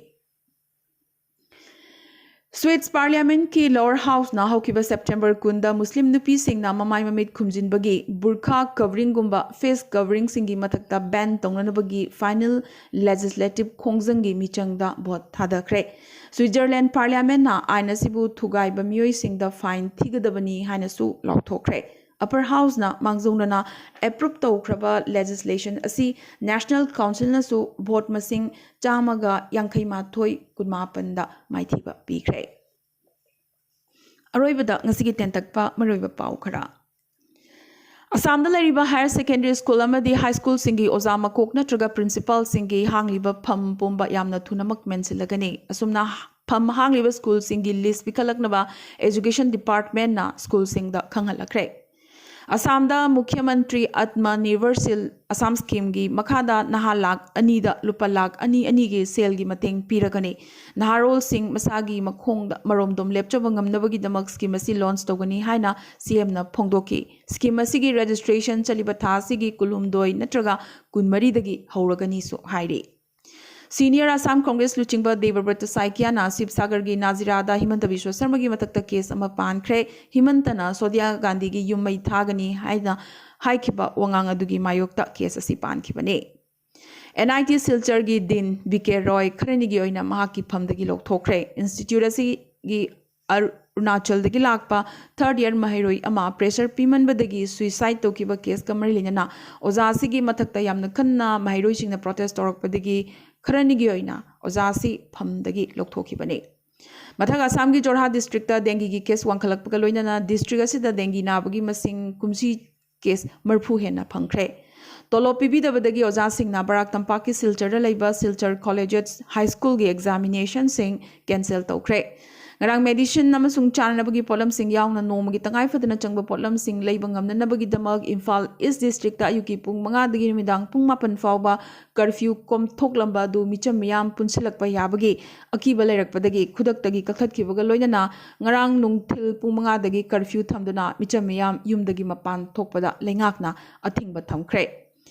ꯁ꯭ꯋꯤꯠꯁ ꯄꯥꯔꯂꯤꯌꯥꯃꯦꯟꯠꯀꯤ ꯂꯣꯋꯔ ꯍꯥꯎꯁꯅ ꯍꯧꯈꯤꯕ ꯁꯦꯞꯇꯦꯝꯕꯔ ꯀꯨꯟꯗ ꯃꯨꯁꯂꯤꯝ ꯅꯨꯄꯤꯁꯤꯡꯅ ꯃꯃꯥꯏ ꯃꯃꯤꯠ ꯈꯨꯝꯖꯤꯟꯕꯒꯤ ꯕꯨꯔꯈꯥ ꯀꯚꯔꯤꯡꯒꯨꯝꯕ ꯐꯦꯁ ꯀꯚꯔꯤꯡꯁꯤꯡꯒꯤ ꯃꯊꯛꯇ ꯕꯦꯟ ꯇꯧꯅꯅꯕꯒꯤ ꯐꯥꯏꯅꯦꯜ ꯂꯦꯖꯤꯁꯂꯦꯇꯤꯚ ꯈꯣꯡꯖꯪꯒꯤ ꯃꯤꯆꯪꯗ ꯚꯣꯠ ꯊꯥꯗꯈ꯭ꯔꯦ꯫ ꯁ꯭ꯋꯤꯠꯖꯔꯂꯦꯟꯗ ꯄꯥꯔꯂꯤꯌꯥꯃꯦꯟꯠꯅ ꯑꯥꯏꯟ ꯑꯁꯤꯕꯨ ꯊꯨꯒꯥꯏꯕ ꯃꯤꯑꯣꯏꯁꯤꯡꯗ ꯐꯥꯏꯟ ꯊꯤꯒꯗꯕꯅꯤ ꯍꯥꯏꯅꯁꯨ ꯂꯥꯎꯊꯣꯛꯈ꯭ꯔꯦ꯫ ꯑꯄꯔ ꯍꯥꯎꯁꯅ ꯃꯥꯡꯖꯧꯅꯅ ꯑꯦꯄ꯭ꯔꯨꯞ ꯇꯧꯈ꯭ꯔꯕ ꯂꯦꯖꯤꯁꯂꯦꯁꯟ ꯑꯁꯤ ꯅꯦꯁꯅꯦꯜ ꯀꯥꯎꯟꯁꯤꯜꯅꯁꯨ ꯚꯣꯠ ꯃꯁꯤꯡ ꯆꯥꯝꯃꯒ ꯌꯥꯡꯈꯩ ꯃꯥꯊꯣꯏ ꯀꯨꯟꯃꯥꯄꯟꯗ ꯃꯥꯏꯊꯤꯕ ꯄꯤꯈ꯭ꯔꯦ꯫ ꯑꯔꯣꯏꯕꯗ ꯉꯁꯤꯒꯤ ꯇꯦꯟꯇꯛꯄ ꯃꯔꯨꯑꯣꯏꯕ ꯄꯥꯎ ꯈꯔ꯫ ꯑꯁꯥꯝꯗ ꯂꯩꯔꯤꯕ ꯍꯥꯌꯔ ꯁꯦꯀꯦꯟꯗꯔꯤ ꯁ꯭ꯀꯨꯜ ꯑꯃꯗꯤ ꯍꯥꯏ ꯁ꯭ꯀꯨꯜꯁꯤꯡꯒꯤ ꯑꯣꯖꯥ ꯃꯀꯣꯛ ꯅꯠꯇ꯭ꯔꯒ ꯄ꯭ꯔꯤꯟꯁꯤꯄꯥꯜꯁꯤꯡꯒꯤ ꯍꯥꯡꯂꯤꯕ ꯐꯝ ꯄꯨꯝꯕ ꯌꯥꯝꯅ ꯊꯨꯅꯃꯛ ꯃꯦꯟꯁꯤꯜꯂꯒꯅꯤ꯫ ꯑꯁꯨꯝꯅ ꯐꯝ ꯍꯥꯡꯂꯤꯕ ꯁ꯭ꯀꯨꯜꯁꯤꯡꯒꯤ ꯂꯤꯁ ꯄꯤꯈꯠꯂꯛꯅꯕ ꯑꯦꯖꯨꯀꯦꯁꯟ ꯗꯤꯄꯥꯔꯠꯃꯦꯟꯅ ꯁ꯭ꯀꯨꯜꯁꯤꯡꯗ ꯈꯪꯍꯜꯂꯛꯈ꯭ꯔꯦ꯫ ꯑꯁꯥꯝꯗ ꯃꯨꯈ꯭ꯌ ꯃꯟꯇ꯭ꯔꯤ ꯑꯠꯃ ꯅꯤꯔꯚꯔꯁꯤꯜ ꯑꯁꯥꯝ ꯁ꯭ꯀꯤꯝꯒꯤ ꯃꯈꯥꯗ ꯅꯍꯥ ꯂꯥꯈ ꯑꯅꯤꯗ ꯂꯨꯄꯥ ꯂꯥꯈ ꯑꯅꯤ ꯑꯅꯤꯒꯤ ꯁꯦꯜꯒꯤ ꯃꯇꯦꯡ ꯄꯤꯔꯒꯅꯤ꯫ ꯅꯍꯥꯔꯣꯜꯁꯤꯡ ꯃꯁꯥꯒꯤ ꯃꯈꯣꯡꯗ ꯃꯔꯣꯝꯗꯣꯝ ꯂꯦꯞꯆꯕ ꯉꯝꯅꯕꯒꯤꯗꯃꯛ ꯁ꯭ꯀꯤꯝ ꯑꯁꯤ ꯂꯣꯟꯆ ꯇꯧꯒꯅꯤ ꯍꯥꯏꯅ ꯁꯤ ꯑꯦꯝꯅ ꯐꯣꯡꯗꯣꯛꯈꯤ꯫ ꯁ꯭ꯀꯤꯝ ꯑꯁꯤꯒꯤ ꯔꯦꯖꯤꯁꯇ꯭ꯔꯦꯁꯟ ꯆꯠꯂꯤꯕ ꯊꯥ ꯑꯁꯤꯒꯤ ꯀꯨꯟꯍꯨꯝꯗꯣꯏ ꯅꯠꯇ꯭ꯔꯒ ꯀꯨꯟꯃꯔꯤꯗꯒꯤ ꯍꯧꯔꯒꯅꯤꯁꯨ ꯍꯥꯏꯔꯤ꯫ ꯁꯤꯅꯤꯌꯔ ꯑꯁꯥꯝ ꯀꯣꯡꯒ꯭ꯔꯦꯁ ꯂꯨꯆꯤꯡꯕ ꯗꯦꯕꯕ꯭ꯔꯇ ꯁꯥꯏꯀꯤꯌꯥꯅ ꯁꯤꯕꯁꯥꯒꯔꯒꯤ ꯅꯥꯖꯤꯔꯥꯗ ꯍꯤꯃꯟꯇ ꯕꯤꯁ꯭ꯋ ꯁꯔꯃꯒꯤ ꯃꯊꯛꯇ ꯀꯦꯁ ꯑꯃ ꯄꯥꯟꯈ꯭ꯔꯦ꯫ ꯍꯤꯃꯟꯇꯅ ꯁꯣꯅꯤꯌꯥ ꯒꯥꯟꯙꯤꯒꯤ ꯌꯨꯝ ꯃꯩ ꯊꯥꯒꯅꯤ ꯍꯥꯏꯅ ꯍꯥꯏꯈꯤꯕ ꯋꯥꯉꯥꯡ ꯑꯗꯨꯒꯤ ꯃꯥꯌꯣꯛꯇ ꯀꯦꯁ ꯑꯁꯤ ꯄꯥꯟꯈꯤꯕꯅꯤ꯫ ꯑꯦꯟ ꯑꯥꯏ ꯇꯤ ꯁꯤꯜꯆꯔꯒꯤ ꯗꯤꯟ ꯕꯤ ꯀꯦ ꯔꯣꯏ ꯈꯔꯅꯤꯒꯤ ꯑꯣꯏꯅ ꯃꯍꯥꯛꯀꯤ ꯐꯝꯗꯒꯤ ꯂꯧꯊꯣꯛꯈ꯭ꯔꯦ꯫ ꯏꯟꯁꯇꯤꯇ꯭ꯌꯨꯠ ꯑꯁꯤꯒꯤ ꯑꯔꯨꯅꯥꯆꯜꯗꯒꯤ ꯂꯥꯛꯄ ꯊꯥꯔꯗ ꯏꯌꯔ ꯃꯍꯩꯔꯣꯏ ꯑꯃ ꯄ꯭ꯔꯦꯁꯔ ꯄꯤꯃꯟꯕꯗꯒꯤ ꯁꯨꯏꯁꯥꯏꯗ ꯇꯧꯈꯤꯕ ꯀꯦꯁꯀ ꯃꯔꯤ ꯂꯩꯅꯅ ꯑꯣꯖꯥ ꯑꯁꯤꯒꯤ ꯃꯊꯛꯇ ꯌꯥꯝꯅ ꯀꯟꯅ ꯃꯍꯩꯔꯣꯏꯁꯤꯡꯅ ꯄ꯭ꯔꯣꯇꯦꯁ ꯇꯧꯔꯛꯄꯗꯒꯤ ꯈꯔꯅꯤꯒꯤ ꯑꯣꯏꯅ ꯑꯣꯖꯥ ꯑꯁꯤ ꯐꯝꯗꯒꯤ ꯂꯧꯊꯣꯛꯈꯤꯕꯅꯤ꯫ ꯃꯊꯛ ꯑꯁꯥꯝꯒꯤ ꯖꯣꯔꯍꯥꯠ ꯗꯤꯁꯇ꯭ꯔꯤꯛꯇ ꯗꯦꯡꯒꯤꯒꯤ ꯀꯦꯁ ꯋꯥꯡꯈꯠꯂꯛꯄꯒ ꯂꯣꯏꯅꯅ ꯗꯤꯁꯇ꯭ꯔꯤꯛ ꯑꯁꯤꯗ ꯗꯦꯡꯒꯤ ꯅꯥꯕꯒꯤ ꯃꯁꯤꯡ ꯀꯨꯝꯁꯤ ꯀꯦꯁ ꯃꯔꯤꯐꯨ ꯍꯦꯟꯅ ꯐꯪꯈ꯭ꯔꯦ꯫ ꯇꯣꯂꯣꯞ ꯄꯤꯕꯤꯗꯕꯗꯒꯤ ꯑꯣꯖꯥꯁꯤꯡꯅ ꯕꯔꯥꯛ ꯇꯝꯄꯥꯛꯀꯤ ꯁꯤꯜꯆꯔꯗ ꯂꯩꯕ ꯁꯤꯜꯆꯔ ꯀꯣꯂꯦꯖꯦꯁ ꯍꯥꯏ ꯁ꯭ꯀꯨꯜꯒꯤ ꯑꯦꯛꯖꯥꯃꯤꯅꯦꯁꯟꯁꯤꯡ ꯀꯦꯟꯁꯦꯜ ꯇꯧꯈ꯭ꯔꯦ꯫ ꯉꯔꯥꯡ ꯃꯦꯗꯤꯁꯤꯟ ꯑꯃꯁꯨꯡ ꯆꯥꯅꯅꯕꯒꯤ ꯄꯣꯠꯂꯝꯁꯤꯡ ꯌꯥꯎꯅ ꯅꯣꯡꯃꯒꯤ ꯇꯉꯥꯏ ꯐꯗꯅ ꯆꯪꯕ ꯄꯣꯠꯂꯝꯁꯤꯡ ꯂꯩꯕ ꯉꯝꯅꯅꯕꯒꯤꯗꯃꯛ ꯏꯝꯐꯥꯜ ꯏꯁ ꯗꯤꯁꯇ꯭ꯔꯤꯛꯇ ꯑꯌꯨꯛꯀꯤ ꯄꯨꯡ ꯃꯉꯥꯗꯒꯤ ꯅꯨꯃꯤꯗꯥꯡ ꯄꯨꯡ ꯃꯥꯄꯟ ꯐꯥꯎꯕ ꯀꯔꯐ꯭ꯌꯨ ꯀꯣꯝꯊꯣꯛꯂꯝꯕ ꯑꯗꯨ ꯃꯤꯆꯝ ꯃꯤꯌꯥꯝ ꯄꯨꯟꯁꯤꯜꯂꯛꯄ ꯌꯥꯕꯒꯤ ꯑꯀꯤꯕ ꯂꯩꯔꯛꯄꯗꯒꯤ ꯈꯨꯗꯛꯇꯒꯤ ꯀꯛꯊꯠꯈꯤꯕꯒ ꯂꯣꯏꯅꯅ ꯉꯔꯥꯡ ꯅꯨꯡꯊꯤꯜ ꯄꯨꯡ ꯃꯉꯥꯗꯒꯤ ꯀꯔꯐ꯭ꯌꯨ ꯊꯝꯗꯨꯅ ꯃꯤꯆꯝ ꯃꯤꯌꯥꯝ ꯌꯨꯝꯗꯒꯤ ꯃꯄꯥꯟ ꯊꯣꯛꯄꯗ ꯂꯩꯉꯥꯛꯅ ꯑꯊꯤꯡꯕ ꯊꯝꯈ꯭ꯔꯦ꯫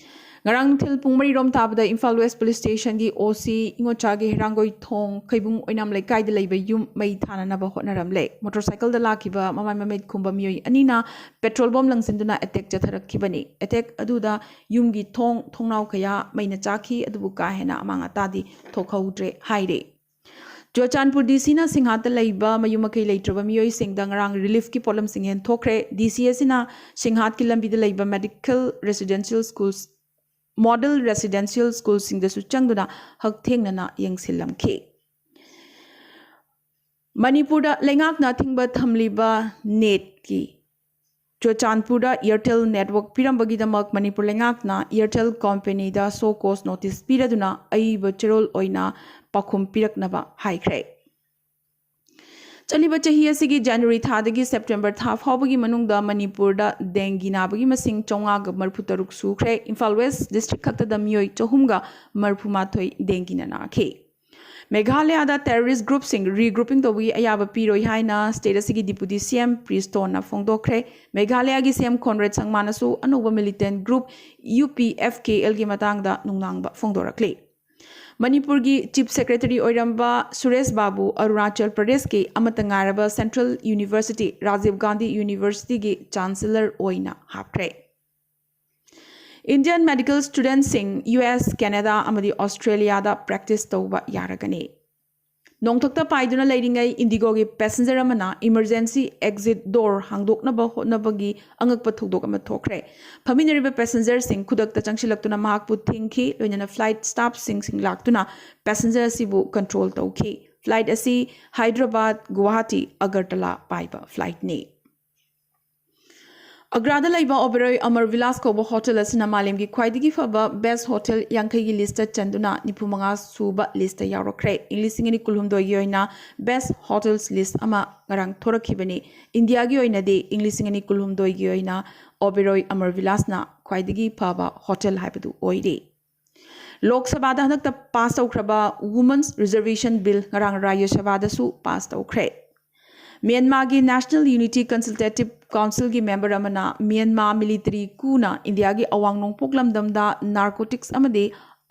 ꯉꯔꯥꯡ ꯅꯨꯡꯊꯤꯜ ꯄꯨꯡ ꯃꯔꯤꯔꯣꯝ ꯇꯥꯕꯗ ꯏꯝꯐꯥꯜ ꯋꯦꯁ ꯄꯨꯂꯤꯁ ꯁ꯭ꯇꯦꯁꯟꯒꯤ ꯑꯣ ꯁꯤ ꯏꯉꯣꯆꯥꯒꯤ ꯍꯩꯔꯥꯡꯒꯣꯏ ꯊꯣꯡ ꯈꯩꯕꯨꯡ ꯑꯣꯏꯅꯥꯝ ꯂꯩꯀꯥꯏꯗ ꯂꯩꯕ ꯌꯨꯝ ꯃꯩ ꯊꯥꯅꯅꯕ ꯍꯣꯠꯅꯔꯝꯂꯦ꯫ ꯃꯣꯇꯣꯔꯁꯥꯏꯀꯜꯗ ꯂꯥꯛꯈꯤꯕ ꯃꯃꯥꯏ ꯃꯃꯤꯠ ꯈꯨꯝꯕ ꯃꯤꯑꯣꯏ ꯑꯅꯤꯅ ꯄꯦꯇ꯭ꯔꯣꯜ ꯕꯣꯝ ꯂꯪꯁꯤꯟꯗꯨꯅ ꯑꯦꯇꯦꯛ ꯆꯠꯊꯔꯛꯈꯤꯕꯅꯤ꯫ ꯑꯦꯇꯦꯛ ꯑꯗꯨꯗ ꯌꯨꯝꯒꯤ ꯊꯣꯡ ꯊꯣꯡꯅꯥꯎ ꯀꯌꯥ ꯃꯩꯅ ꯆꯥꯛꯈꯤ, ꯑꯗꯨꯕꯨ ꯀꯥ ꯍꯦꯟꯅ ꯑꯃꯥꯡ ꯑꯇꯥꯗꯤ ꯊꯣꯛꯍꯧꯗ꯭ꯔꯦ ꯍꯥꯏꯔꯤ꯫ ꯆꯨꯔꯆꯥꯟꯄꯨꯔ ꯗꯤ ꯁꯤꯅ ꯁꯤꯡꯍꯥꯠꯇ ꯂꯩꯕ ꯃꯌꯨꯝ ꯃꯀꯩ ꯂꯩꯇ꯭ꯔꯕ ꯃꯤꯑꯣꯏꯁꯤꯡꯗ ꯉꯔꯥꯡ ꯔꯤꯂꯤꯐꯀꯤ ꯄꯣꯠꯂꯝꯁꯤꯡ ꯌꯦꯟꯊꯣꯛꯈ꯭ꯔꯦ꯫ ꯗꯤ ꯁꯤ ꯑꯁꯤꯅ ꯁꯤꯡꯍꯥꯠꯀꯤ ꯂꯝꯕꯤꯗ ꯂꯩꯕ medical residential schools, model residential ꯁ꯭ꯀꯨꯜꯁꯤꯡꯗꯁꯨ ꯆꯪꯗꯨꯅ ꯍꯛꯊꯦꯡꯅꯅ ꯌꯦꯡꯁꯤꯜꯂꯝꯈꯤ꯫ ꯃꯅꯤꯄꯨꯔꯗ ꯂꯩꯉꯥꯛꯅ ꯑꯊꯤꯡꯕ ꯊꯝꯂꯤꯕ ꯅꯦꯠꯀꯤ ꯆꯨꯔꯆꯥꯟꯄꯨꯔꯗ ꯏꯌꯥꯔꯇꯦꯜ ꯅꯦꯠꯋꯥꯔꯛ ꯄꯤꯔꯝꯕꯒꯤꯗꯃꯛ ꯃꯅꯤꯄꯨꯔ ꯂꯩꯉꯥꯛꯅ ꯏꯌꯥꯔꯇꯦꯜ ꯀꯣꯝꯄꯦꯅꯤꯗ ꯁꯣ ꯀꯣꯁ ꯅꯣꯇꯤꯁ ꯄꯤꯔꯗꯨꯅ ꯑꯏꯕ ꯆꯦꯔꯣꯜ ꯑꯣꯏꯅ ꯄꯥꯎꯈꯨꯝ ꯄꯤꯔꯛꯅꯕ ꯍꯥꯏꯈ꯭ꯔꯦ꯫ ꯆꯠꯂꯤꯕ ꯆꯍꯤ ꯑꯁꯤꯒꯤ ꯖꯅꯋꯥꯔꯤ ꯊꯥꯗꯒꯤ ꯁꯦꯞꯇꯦꯝꯕꯔ ꯊꯥ ꯐꯥꯎꯕꯒꯤ ꯃꯅꯨꯡꯗ ꯃꯅꯤꯄꯨꯔꯗ ꯗꯦꯡꯒꯤ ꯅꯥꯕꯒꯤ ꯃꯁꯤꯡ ꯆꯥꯝꯃꯉꯥꯒ ꯃꯔꯤꯐꯨ ꯇꯔꯨꯛ ꯁꯨꯈ꯭ꯔꯦ꯫ ꯏꯝꯐꯥꯜ ꯋꯦꯁ ꯗꯤꯁꯇ꯭ꯔꯤꯛ ꯈꯛꯇꯗ ꯃꯤꯑꯣꯏ ꯆꯍꯨꯝꯒ ꯃꯔꯤꯐꯨ ꯃꯥꯊꯣꯏ ꯗꯦꯡꯒꯤꯅ ꯅꯥꯈꯤ꯫ ꯃꯦꯘꯥꯂꯌꯥꯗ ꯇꯦꯔꯣꯔꯤꯁ ꯒ꯭ꯔꯨꯞꯁꯤꯡ ꯔꯤꯒ꯭ꯔꯨꯄꯤꯡ ꯇꯧꯕꯒꯤ ꯑꯌꯥꯕ ꯄꯤꯔꯣꯏ ꯍꯥꯏꯅ ꯁ꯭ꯇꯦꯠ ꯑꯁꯤꯒꯤ ꯗꯤꯄꯨꯇꯤ ꯁꯤ ꯑꯦꯝ ꯄ꯭ꯔꯤꯁꯇꯣꯟꯅ ꯐꯣꯡꯗꯣꯛꯈ꯭ꯔꯦ꯫ ꯃꯦꯘꯥꯂꯌꯥꯒꯤ ꯁꯤ ꯑꯦꯝ ꯀꯣꯟꯔꯦꯗ ꯁꯪꯃꯥꯅꯁꯨ ꯑꯅꯧꯕ ꯃꯤꯂꯤꯇꯦꯟ ꯒ꯭ꯔꯨꯞ ꯌꯨ ꯄꯤ ꯑꯦꯐ ꯀꯦ ꯑꯦꯜꯒꯤ ꯃꯇꯥꯡꯗ ꯅꯨꯡꯅꯥꯡꯕ ꯐꯣꯡꯗꯣꯔꯛꯂꯤ꯫ ꯃꯅꯤꯄꯨꯔꯒꯤ ꯆꯤꯐ ꯁꯦꯀ꯭ꯔꯦꯇꯔꯤ ꯑꯣꯏꯔꯝꯕ ꯁꯨꯔꯦꯁ ꯕꯥꯕꯨ ꯑꯔꯨꯅꯥꯆꯜ ꯄ꯭ꯔꯗꯦꯁꯀꯤ ꯑꯃꯠꯇ ꯉꯥꯏꯔꯕ ꯁꯦꯟꯇ꯭ꯔꯦꯜ ꯌꯨꯅꯤꯚꯔꯁꯤꯇꯤ ꯔꯥꯖꯤꯕ ꯒꯥꯟꯙꯤ ꯌꯨꯅꯤꯚꯔꯁꯤꯇꯤꯒꯤ ꯆꯥꯟꯁꯦꯂꯔ ꯑꯣꯏꯅ ꯍꯥꯞꯈ꯭ꯔꯦ꯫ ꯏꯟꯗꯤꯌꯟ ꯃꯦꯗꯤꯀꯦꯜ ꯁ꯭ꯇꯨꯗꯦꯟꯠꯁꯤꯡ ꯌꯨ ꯑꯦꯁ, ꯀꯦꯅꯦꯗꯥ ꯑꯃꯗꯤ ꯑꯣꯁꯇ꯭ꯔꯦꯂꯤꯌꯥꯗ ꯄ꯭ꯔꯦꯛꯇꯤꯁ ꯇꯧꯕ ꯌꯥꯔꯒꯅꯤ꯫ ꯅꯣꯡꯊꯛꯇ ꯄꯥꯏꯗꯨꯅ ꯂꯩꯔꯤꯉꯩ ꯏꯟꯗꯤꯒꯣꯒꯤ ꯄꯦꯁꯦꯟꯖꯔ ꯑꯃꯅ ꯏꯃꯔꯖꯦꯟꯁꯤ ꯑꯦꯛꯖꯤꯠ ꯗꯣꯔ ꯍꯥꯡꯗꯣꯛꯅꯕ ꯍꯣꯠꯅꯕꯒꯤ ꯑꯉꯛꯄ ꯊꯧꯗꯣꯛ ꯑꯃ ꯊꯣꯛꯈ꯭ꯔꯦ꯫ ꯐꯝꯃꯤꯟꯅꯔꯤꯕ ꯄꯦꯁꯦꯟꯖꯔꯁꯤꯡ ꯈꯨꯗꯛꯇ ꯆꯪꯁꯤꯜꯂꯛꯇꯨꯅ ꯃꯍꯥꯛꯄꯨ ꯊꯤꯡꯈꯤ, ꯂꯣꯏꯅꯅ ꯐ꯭ꯂꯥꯏꯠ ꯁ꯭ꯇꯥꯐꯁꯤꯡ ꯂꯥꯛꯇꯨꯅ ꯄꯦꯁꯦꯟꯖꯔ ꯑꯁꯤꯕꯨ ꯀꯟꯇ꯭ꯔꯣꯜ ꯇꯧꯈꯤ꯫ ꯐ꯭ꯂꯥꯏꯠ ꯑꯁꯤ ꯍꯥꯏꯗ꯭ꯔꯕꯥꯗ ꯒꯨꯋꯥꯍꯥꯇꯤ ꯑꯒꯔꯇꯂꯥ ꯄꯥꯏꯕ ꯐ꯭ꯂꯥꯏꯠꯅꯤ꯫ ꯑꯒ꯭ꯔꯥꯗ ꯂꯩꯕ ꯑꯣꯕꯦꯔꯣꯏ ꯑꯃꯔ ꯚꯤꯂꯥꯁ ꯀꯧꯕ ꯍꯣꯇꯦꯜ ꯑꯁꯤꯅ ꯃꯥꯂꯦꯝꯒꯤ ꯈ꯭ꯋꯥꯏꯗꯒꯤ ꯐꯕ ꯕꯦꯁ ꯍꯣꯇꯦꯜ ꯌꯥꯡꯈꯩꯒꯤ ꯂꯤꯁꯇ ꯆꯟꯗꯨꯅ ꯅꯤꯐꯨ ꯃꯉꯥ ꯁꯨꯕ ꯂꯤꯁꯇ ꯌꯥꯎꯔꯛꯈ꯭ꯔꯦ꯫ ꯏꯪ ꯂꯤꯁꯤꯡ ꯑꯅꯤ ꯀꯨꯟꯍꯨꯝꯗꯣꯏꯒꯤ ꯑꯣꯏꯅ ꯕꯦꯁ ꯍꯣꯇꯦꯜꯁ ꯂꯤꯁ ꯑꯃ ꯉꯔꯥꯡ ꯊꯣꯔꯛꯈꯤꯕꯅꯤ꯫ ꯏꯟꯗꯤꯌꯥꯒꯤ ꯑꯣꯏꯅꯗꯤ ꯏꯪ ꯂꯤꯁꯤꯡ ꯑꯅꯤ ꯀꯨꯟꯍꯨꯝꯗꯣꯏꯒꯤ ꯑꯣꯏꯅ ꯑꯣꯕꯦꯔꯣꯏ ꯑꯃꯔ ꯚꯤꯂꯥꯁꯅ ꯈ꯭ꯋꯥꯏꯗꯒꯤ ꯐꯕ ꯍꯣꯇꯦꯜ ꯍꯥꯏꯕꯗꯨ ꯑꯣꯏꯔꯤ꯫ ꯂꯣꯛ ꯁꯚꯥꯗ ꯍꯟꯗꯛꯇ ꯄꯥꯁ ꯇꯧꯈ꯭ꯔꯕ ꯋꯨꯃꯟꯁ ꯔꯤꯖꯔꯚꯦꯁꯟ ꯕꯤꯜ ꯉꯔꯥꯡ ꯔꯥꯖ꯭ꯌ ꯁꯚꯥꯗꯁꯨ ꯄꯥꯁ ꯇꯧꯈ꯭ꯔꯦ꯫ ꯃ꯭ꯌꯥꯟꯃꯥꯔꯒꯤ ꯅꯦꯁꯅꯦꯜ ꯌꯨꯅꯤꯇꯤ ꯀꯟꯁꯜꯇꯦꯇꯤꯚ ꯀꯥꯎꯟꯁꯤꯜꯒꯤ ꯃꯦꯝꯕꯔ ꯑꯃꯅ ꯃ꯭ꯌꯥꯟꯃꯥꯔ ꯃꯤꯂꯤꯇꯔꯤ ꯀꯨꯅ ꯏꯟꯗꯤꯌꯥꯒꯤ ꯑꯋꯥꯡ ꯅꯣꯡꯄꯣꯛ ꯂꯝꯗꯝꯗ ꯅꯥꯔꯀꯣꯇꯤꯛꯁ ꯑꯃꯗꯤ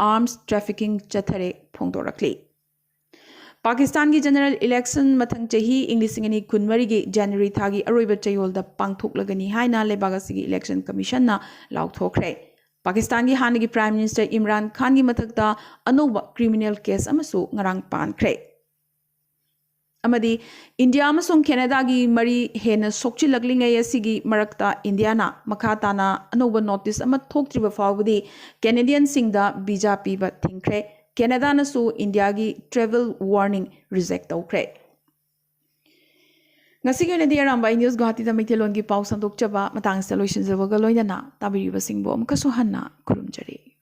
ꯑꯥꯔꯝꯁ ꯇ꯭ꯔꯥꯐꯤꯀꯤꯡ ꯆꯠꯊꯔꯦ ꯐꯣꯡꯗꯣꯔꯛꯂꯤ꯫ ꯄꯥꯀꯤꯁꯇꯥꯟꯒꯤ ꯖꯦꯅꯔꯦꯜ ꯏꯂꯦꯛꯁꯟ ꯃꯊꯪ ꯆꯍꯤ ꯏꯪ ꯂꯤꯁꯤꯡ ꯑꯅꯤ ꯀꯨꯟꯃꯔꯤꯒꯤ ꯖꯅꯋꯥꯔꯤ ꯊꯥꯒꯤ ꯑꯔꯣꯏꯕ ꯆꯌꯣꯜꯗ ꯄꯥꯡꯊꯣꯛꯂꯒꯅꯤ ꯍꯥꯏꯅ ꯂꯩꯕꯥꯛ ꯑꯁꯤꯒꯤ ꯏꯂꯦꯛꯁꯟ ꯀꯃꯤꯁꯟꯅ ꯂꯥꯎꯊꯣꯛꯈ꯭ꯔꯦ꯫ ꯄꯥꯀꯤꯁꯇꯥꯟꯒꯤ ꯍꯥꯟꯅꯒꯤ ꯄ꯭ꯔꯥꯏꯝ ꯃꯤꯅꯤꯁꯇꯔ ꯏꯝꯔꯥꯟ ꯈꯥꯟꯒꯤ ꯃꯊꯛꯇ ꯑꯅꯧꯕ ꯀ꯭ꯔꯤꯃꯤꯅꯦꯜ ꯀꯦꯁ ꯑꯃꯁꯨ ꯉꯔꯥꯡ ꯄꯥꯟꯈ꯭ꯔꯦ꯫ ꯑꯃꯗꯤ ꯏꯟꯗꯤꯌꯥ ꯑꯃꯁꯨꯡ ꯀꯦꯅꯦꯗꯥꯒꯤ ꯃꯔꯤ ꯍꯦꯟꯅ ꯁꯣꯛꯆꯤꯜꯂꯛꯂꯤꯉꯩ ꯑꯁꯤꯒꯤ ꯃꯔꯛꯇ ꯏꯟꯗꯤꯌꯥꯅ ꯃꯈꯥ ꯇꯥꯅ ꯑꯅꯧꯕ ꯅꯣꯇꯤꯁ ꯑꯃ ꯊꯣꯛꯇ꯭ꯔꯤꯕ ꯐꯥꯎꯕꯗꯤ ꯀꯦꯅꯦꯗꯤꯌꯟꯁꯤꯡꯗ ꯚꯤꯖꯥ ꯄꯤꯕ ꯊꯤꯡꯈ꯭ꯔꯦ꯫ ꯀꯦꯅꯦꯗꯥꯅꯁꯨ ꯏꯟꯗꯤꯌꯥꯒꯤ ꯇ꯭ꯔꯦꯚꯦꯜ ꯋꯥꯔꯅꯤꯡ ꯔꯤꯖꯦꯛ ꯇꯧꯈ꯭ꯔꯦ꯫ ꯉꯁꯤꯒꯤ ꯑꯣꯏꯅꯗꯤ ꯑꯔꯥꯝꯕꯥꯏ ꯅ꯭ꯌꯨꯁ ꯒꯨꯋꯥꯍꯥꯇꯤꯗ ꯃꯩꯇꯩꯂꯣꯟꯒꯤ ꯄꯥꯎ ꯁꯟꯗꯣꯛꯆꯕ ꯃꯇꯥꯡꯁꯤꯗ ꯂꯣꯏꯁꯤꯟꯖꯕꯒ ꯂꯣꯏꯅꯅ ꯇꯥꯕꯤꯔꯤꯕꯁꯤꯡꯕꯨ ꯑꯃꯨꯛꯀꯁꯨ ꯍꯟꯅ ꯈꯨꯔꯨꯝꯖꯔꯤ꯫